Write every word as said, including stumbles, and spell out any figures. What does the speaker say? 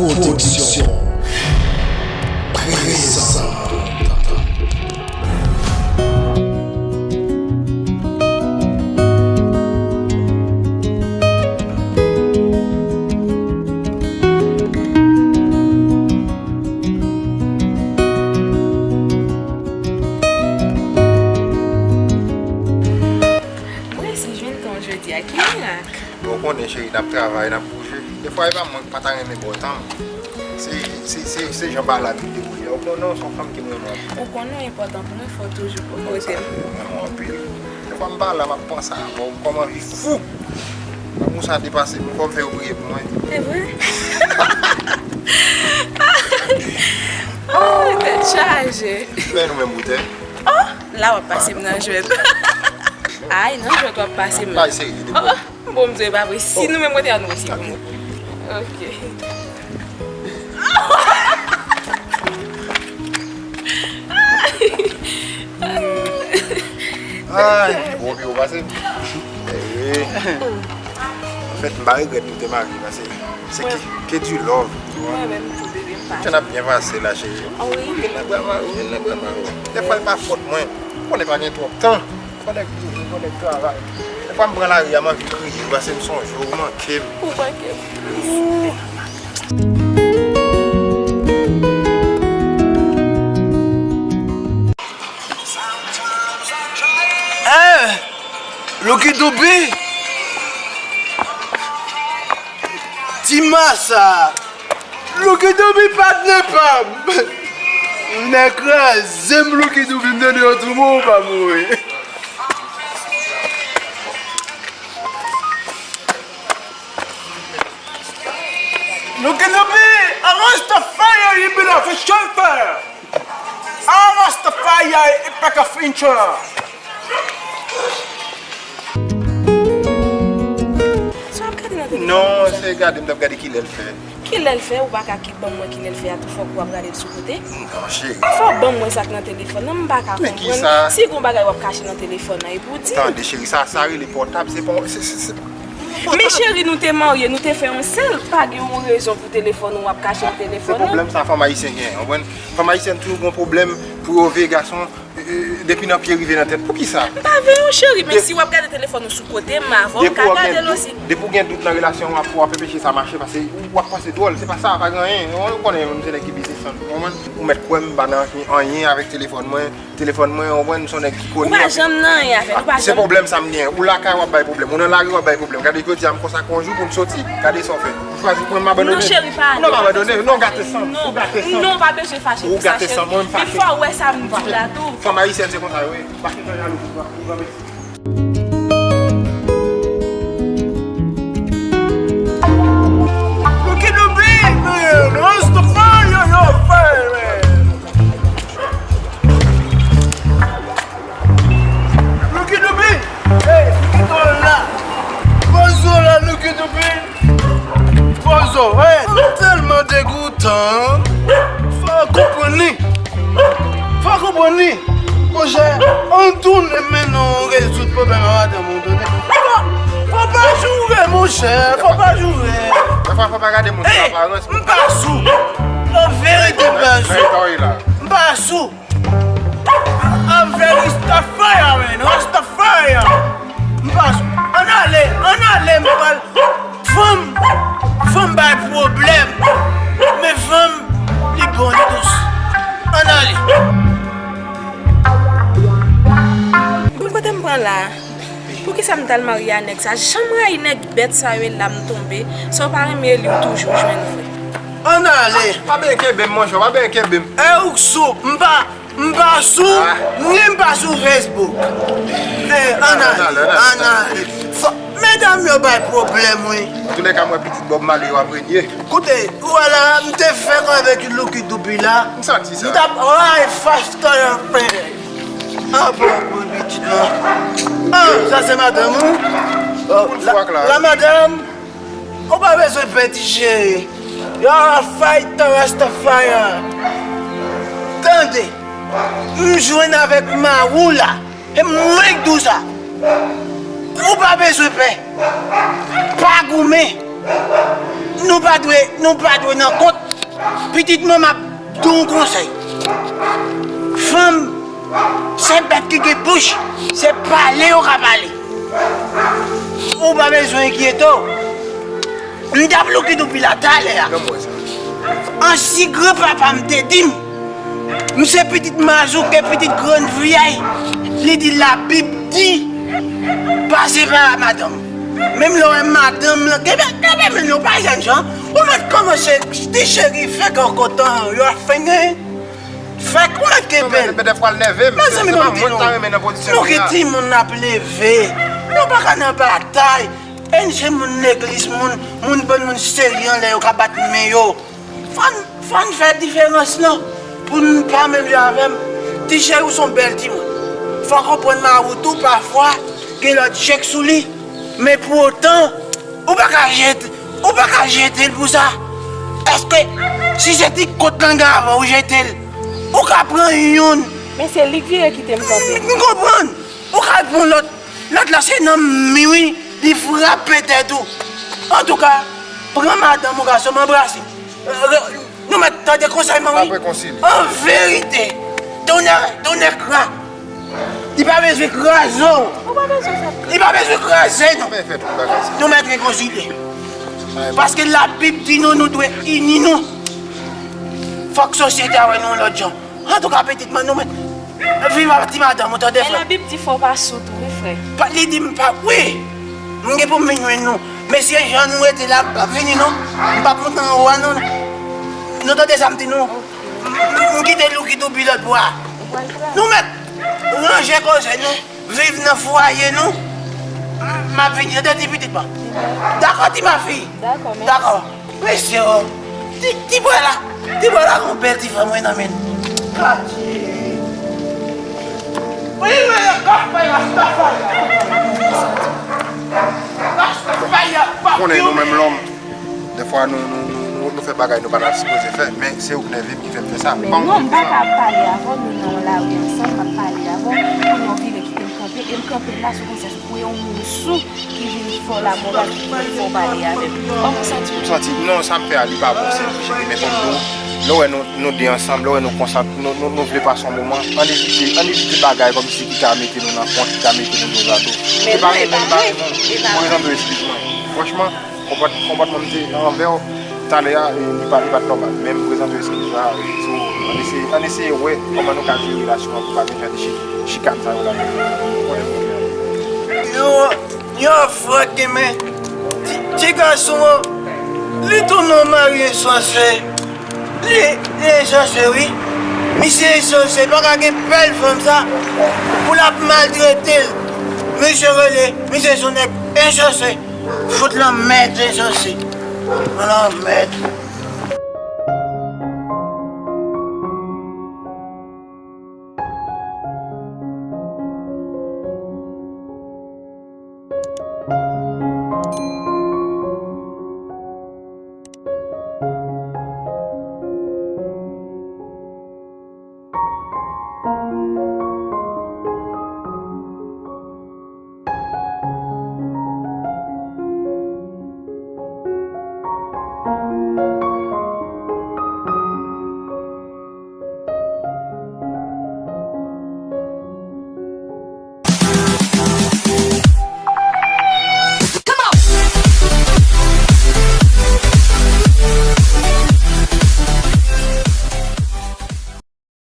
Pwodiksyon. Prezan. Mwen resi jwenn tan jodi a, ki mirak! Bon, ou konnen, cheri, n ap travay, n ap bouje. Defwa, e pa mwen ki pa ta renmen ba w tan. Se, se, se, se jan bagay la vin deboule. Ou konnen, ou se yon fanm ki m renmen anpil. Ou konnen w enpòtan pou mwen, fò w toujou bò kote m. Mwen renmen w anpil. Defwa, m pa la, m ap panse avè w, m kòm anvi fou. Lanmou sa depase m, fò m fè yo priye pou mwen. Se vre? Oh, tèt chaje. Men nou menm, ou te? Oh, la w ap pase m nan jwèt. Ay, nan jwèt w ap pase m. Bay serye, depo. Oh, oh. Bon, m di w, e pa vre. Si nou menm kote a, nou resi pou nou. Ok. Ay, bon, pi ou pase. Eh, anfèt, m pa regrèt nou te marye, paske se ke, ke du love, tu vois. Mwen menm tou, bebe, m pa. Jan n ap byen pase la, cheri. Wi. Vin nan bra mari w, vin nan bra mari w. Defwa, e pa fòt mwen. Ou konnen pa gen twòp tan. Fò nèg toujou, fò nèg travay. Defwa m pran lari a, m anvi kriye, paske m sonje w, ou manke m. Ou manke m. Hein? Lucky Dube? Ti masa! Lucky Dube patnè pa m! Nèg kraze m, Lucky Dube, m tande yon ti mo pa mouri. Lucky Dube, arrête the fire, you be like a chauffeur. Arrête the fire, you pack a fincher. Sa w ap gade nan telefòn? Non, se gade m t ap gade kilè l fè. Kilè l fè, ou pa ka ki ban mwen kilè l fè a tou, fòk w ap gade l sou kote. Non, cheri. Fò w ban mwen sa k nan telefòn nan, m pa ka konprann. Men kisa? Si gon bagay w ap kache nan telefòn nan, epi w di m. Tande, cheri, sa, sa rele pòtab, se pa, se, se, se, Men cheri, nou te marye, nou te fè yon sèl, pa gen yon rezon pou telefòn ou w ap kache nan telefòn ou. Se pwoblèm sa fanm ayisyen genyen, w konprann? Fanm ayisyèn toujou gon pwoblèm pou yo veye gason, eh, depi nan pye rive nan tèt. Poukisa? M pa veye w, cheri, men si w ap gade telefòn ou sou kote m, avè w, m ka gade l osi. Depi w gen dout nan relasyon w ap, w ap enpeche sa mache, paske w ap panse dwòl, se pa sa, pa gen anyen. Ou konnen, mwen se nèg ki biznisman, w konprann? Ou mèt kwè m pa nan anyen avèk telefòn mwen. Telefòn mwen, ou konprann, m se yon nèg ki koni. Ou pa janm nan anyen avè l, ou pa janm. Se pwoblèm sa m genyen. Ou lakay, w ap bay pwoblèm. Ou nan lari, w ap bay pwoblèm. Gade jodi a m konsa k yon jou pou m soti. Gade sa w fè. Ou chwazi pou mwen m abandone. Non, cheri, pa ale. Non, m abandone. Non, gate san m. Ou gate san m. Non, ou pa bezwen fache pou sa, cheri. Ou gate san m, mwen m fache. Men fò w wè sa m di w la tou. Fanm ayisyen se konsa yo ye. Pa chita jalou pou ou, pou ou, mèsi. Lucky Dube, man, what's the fire, your fire, man? Lucky Dube, hey, Lucky Dube la. Pozo la, Lucky Dube. Pozo, hey, m tèlman degoutan. Fò w konprann li. Fò w konprann li. Monchè, ann tounen men nou rezoud pwoblèm a madanm ou, tande. Fò, fò pa joure, monchè, fò pa joure. Fò, fò pa gade moun sou aparans. M pa sou. An verite, m pa sou. M pa sou. An verite, Rastafari, man, Rastafari. M pa sou. Ann ale, ann ale, m pral. Fanm, fanm bay pwoblèm. Men fanm, li bon, li dous. Ann ale. Bon, kote m pran la? Poukisa m t al marye a nèg sa? Jan m rayi nèg bèt sa yo, e la m tonbe. Sa w pa renmen li, w toujou jwenn vre. Ann ale. Pa benyen kenbe m, monchè, pa benyen kenbe m. E ou k sou, m pa, m pa sou, ni m pa sou Facebook. E, ann ale, ann ale. Fò, medam yo bay pwoblèm, wi. Antoulèka, m wè pitit Bob Marley yo ap renye. Koute, ou wè la, m te fèk avèk Lucky Dube la. M santi sa. M t ap ray fast tire pen. Ah, bon, bon, pitit la. Ah, sa se madanm ou? Oh, la, la madanm, ou pa bezwen pè ti cheri. Y'all are fighter, Rastafari. Tande, m jwenn avèk mari w la. E mwen k di w sa. Ou pa bezwen pè. Pa goumen. Nou pa dwe, nou pa dwe nan kont. Pitit mwen, m ap di w yon konsèy. Fanm, se bèt ki gen bouch, se pale yo ka pale. Ou pa bezwen enkyete w. M t ap louki doupi la talè a. Ansi granpapa m te di m, m se pitit mazouke, pitit grann vyèy. Li di Labib di, pase pa madanm. Menm lè w wè madanm lan, kenbe, kenbe men nou pa jèn jan. Ou mèt kòmanse ti cheri fèk an kontan, yo ap fenyen. Fèk ou mèt kenbe l. Men dèfwa l nève m. Mezanmi, ban m di nou, nou gen timoun n ap leve. Nou pa ka nan batay. E n se moun legliz, moun, moun, bann moun serye anlè yo ka bat men yo. Fò n, fò n fè diferans lan. Pou n pa menm jan avè m. Ti cheri, ou se yon bèl timoun. Fò w konprann mari w tou pafwa gen lòt je k sou li. Men pou otan, ou pa ka jete, ou pa ka jete l pou sa. Èske si se ti kot lan gen avan ou jete l, ou ka pran youn. Men se li k vire kite m kanpe. M konprann. Ou ka pran lòt. Lòt la se nan mi wi, li frape tèt ou. Antouka, pran madanm ou gason m anbrase. Nou mèt tande konsèy mwen wi. An verite, tonnè, tonnè kra. Li pa bezwen kraze w. Ou pa bezwen fè. Li pa bezwen kraze nou. Nou mèt rekonsilye. Paske Labib di nou, nou dwe ini nou. Fòk sosyete a wè nou yon lòt jan. Antouka, pitit mwen, nou mèt viv ak ti madanm ou, tande frè. Men Labib di fò w pa sou tou, wi, frè. Pa, li di m pa, wi. M gen pou m vin jwenn nou. Mesye, jan nou rete la, m p ap vini, non. M p ap monte anwo a, non. Nou tande sa m di nou? M, m kite Louki tou pi lòt bò a. Nou mèt ranje koze nou. Viv nan fwaye nou. M ap vini, tande ti pitit mwen. Dakò, ti mafi? Dakò, mèsi. Dakò. Mesye, o. Ti, ti bwa la. Ti bwa la, yon bèl ti fanm, wi, nan men l. Gade. Wi, wi, Rastafari, Rastafari. Rastafari, konnen nou menm lòm. Dèfwa nou, nou, nou, nou, nou fè bagay nou pa ta sipoze fè, men se ou k nève m ki fè m fè sa. Men non, m pa ka ap pale avè w, nou nan yon lari ansanm, m ap pale avè w, kounye a w vire kite m kanpe, e m kanpe la sou konsyans ou, pou e yon moun sou ki vin fè w lamoral, ki vin fè w pale avè m. Kòman w santi w? M santi, non, sa m fè a, li pa bon, se vre, cheri, men fò m di w, lè w wè nou, nou de ansanm, lè w wè nou konsa, nou, nou, nou vle pase yon moman, ann evite, ann evite bagay kòmsi ki ka mete nou nan kont, ki ka mete nou do a do. Men non, e pa vre, e pa vre. Mwen prezante w eskiz mwen. Franchman, Konpòt-, konpòtman m te nan anvè w talè a, e, li pa, li pa t nòmal. Men m prezante w eskiz la, e, so, ann eseye, ann eseye wè kòman nou ka jere relasyon an pou pa gen jan de chi-, chikan sa yo ladan l. Ou konnen mwen. Yo, yo, frè Kemen, ti, ti gason an, li tounen yon mari ensanse. Li, li ensanse, wi. Misye ensanse, pa ka gen bèl fanm sa, pou l ap maltrete l. Misye rele, misye se yon nèg ensanse. Fout lanmèd, se sa se. Lanmèd.